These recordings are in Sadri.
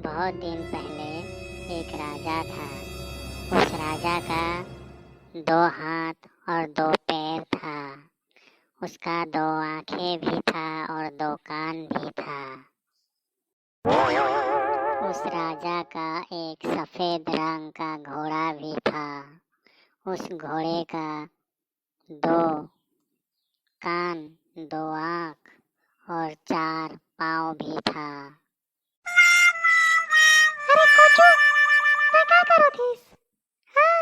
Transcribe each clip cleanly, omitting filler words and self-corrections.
बहुत दिन पहले एक राजा था। उस राजा का दो हाथ और दो पैर था। उसका दो आंखें भी था और दो कान भी था। उस राजा का एक सफ़ेद रंग का घोड़ा भी था। उस घोड़े का दो कान, दो आँख और चार पाँव भी था। अरे कोचू, तैं का करत? हाँ।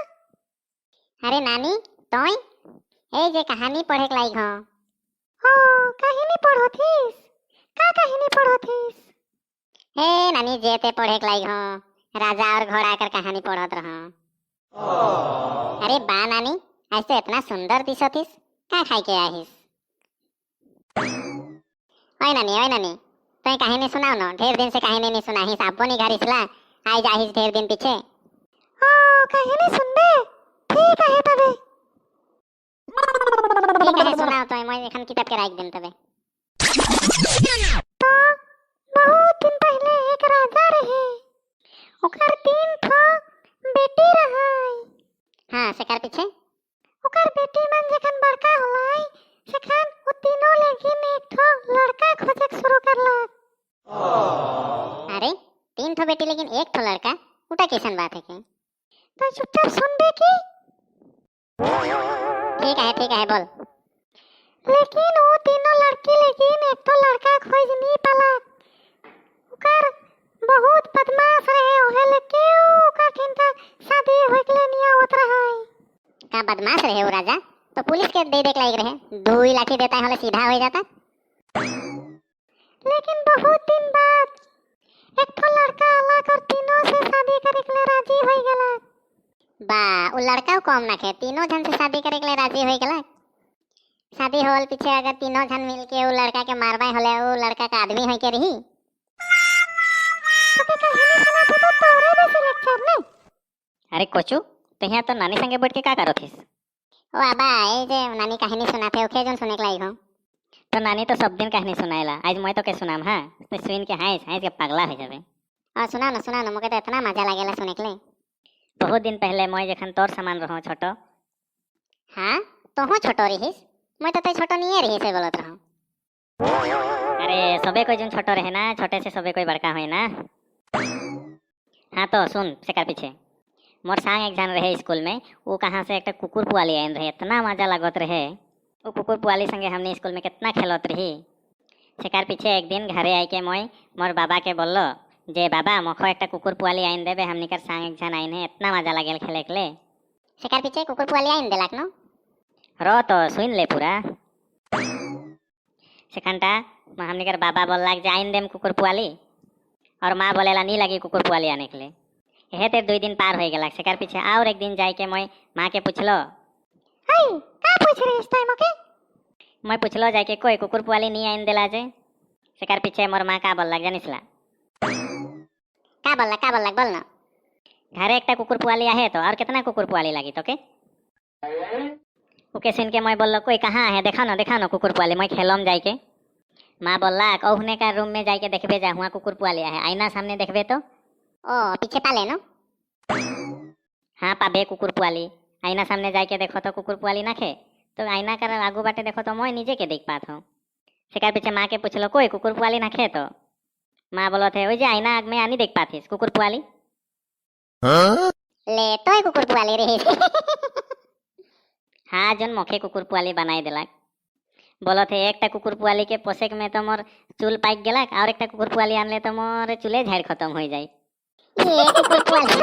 अरे नानी, तोय ए जे कहानी पढ़े के लाइक हो। ओ, कहानी पढ़थिस? का कहानी पढ़थिस? ए नानी, जे ते पढ़े के लाइक हो, राजा और घोड़ा कर कहानी पढ़त रहो। अरे बा नानी, आज तो इतना सुंदर दिसतीस, का खाई के आहिस? ओए नानी, ओए नानी, तोय कहानी सुनाओ न। ढेर दिन से कहानी नहीं सुनाहिस। आपो नहीं घरिसला, आई जाहिस ढेर दिन पीछे। ओ, कहानी सुनबे? ठीक है तबे। ठीक है, सुनाओ तो। मैं एखन किताब के राख देम तबे। तो बहुत दिन पहले एक राजा रहे। ओकर तीन ठो बेटी रहे। हाँ, सेकर पीछे? ओकर बेटी मन जखन बड़का होलाई, सेखन वो तीनों लेकिन एक ठो लड़का खोजे के शुरू करलक। अरे, तीन ठो बेटी लेकिन एक ठो लड़का, उटा कैसन बात है के? तो चुपचाप सुनबे की? ठीक है, ठीक है, बोल। लेकिन वो तीनों लड़की लेकिन एक ठो लड़का खोज नहीं पालक। ओकर बहुत बदमाश रहे। ओहे लेके ओकर ठिन शादी होए के लिए नहीं आवत रहे। का बदमाश रहे वो राजा? तो पुलिस के दे देख लायक रहे। दो ही लाठी देता है, सीधा हो जाता। लेकिन बहुत दिन बाद एक ठो लड़का आला और तीनों से शादी करे के लिए राजी हो गेला। बा, वो लड़का कम ना खे, तीनों जन से शादी करे के लिए राजी हो गेला। शादी होल पीछे अगर तीनों जन मिल के वो लड़का के मारबाई होले, वो लड़का का आदमी होई के रही। तोके कहानी सुना तो तोरे बेसी लेक्चर ने। अरे कोचू, तो यहाँ तो नानी संगे बैठ के का करो थिस? ओ आबा, ए जे नानी कहानी सुनाथे, ओखे जोन सुने के लायक हो। तो नानी तो सब दिन कहानी सुनाएला, आज मैं तो के सुनाम। हाँ, तो सुन के हाइस हाइस के पागला हो जाबे। और सुना ना, सुना ना, मोके तो इतना मजा लागेला सुने के लिए। बहुत दिन पहले मैं जखन तोर सामान रहो छोटो। हाँ, तो हो छोटो रहिस? मैं तो ते छोटो नहीं रही से बोलत रहो। अरे, सबे कोई जोन छोटो रहे ना, छोटे से सबे कोई बड़का होए ना। हाँ, तो सुन सेकर पीछे। मोर संग एक जन रहे स्कूल में। वो कहाँ से एक कुकुर पुआली आइन रहे। इतना मजा लागत रहे, वो कुकुर पुआली संगे हमने स्कूल में कितना खेलत रही। सेकर पीछे एक दिन घरे आई के मैं मोर बाबा के बोललो जे, बाबा, मोखो একটা कुकुर पुआली आइन देबे, हमनी कर संग एक जन आइन है, इतना मजा लागेल खेले के ले। सेकर पीछे कुकुर पुआली आइन देलाक नो? र तो, सुन ले पूरा। सेखानटा हमनी कर बाबा बोललाक जे आइन देम कुकुर पुआली और माँ बोलेला नहीं लगी कुकुर पुआली आने के लिए। एहे ते 2 दिन पार हो गेला। सेकर पीछे और एक दिन जाके मैं माँ के पूछलो। हाय, का पूछ रही इस टाइम ओके? मैं पूछलो जाके, कोई कुकुर पुआली नहीं आइन देला जे? सेकर पीछे मोर माँ का बोललाक जानिसला? का बोलला, का बोलला, बोल ना। घरे একটা कुकुर पुआली आहे तो और कितना कुकुर पुआली लगी तो के? ओके सुन के मैं बोललो, कोई कहाँ है? देखा ना, देखा ना कुकुर पुआली, मैं खेलम जाके। माँ बोलला, ओहने का रूम में जाके देखबे जा, हुआ कुकुर पुआली है, आईना सामने देखबे तो। ओ, पीछे पाले नो? हाँ, पाबे कुकुर पुआली। आईना सामने जाके देखो तो कुकुर पुआली ना खे। तो आईना कर आगू बाटे देखो तो मैं नीचे के देख पात हूँ। सेकर पीछे माँ के पूछलो, कोई कुकुर पुआली ना खे? तो माँ बोलो थे, ओई जे आईना में आनी देख पाथिस कुकुर पुआली। ले, तो कुकुर पुआली रही। हाँ, जोन मोखे कुकुर पुआली बनाई देलक। बोलो थे, एकटा कुकुर पुआली के पोसेक में तो मोर चुल पाक गेलक और एकटा कुकुर पुआली आनले तो मोर चुले झाड़ खत्म हो जाई। ये कुकुर पुआली।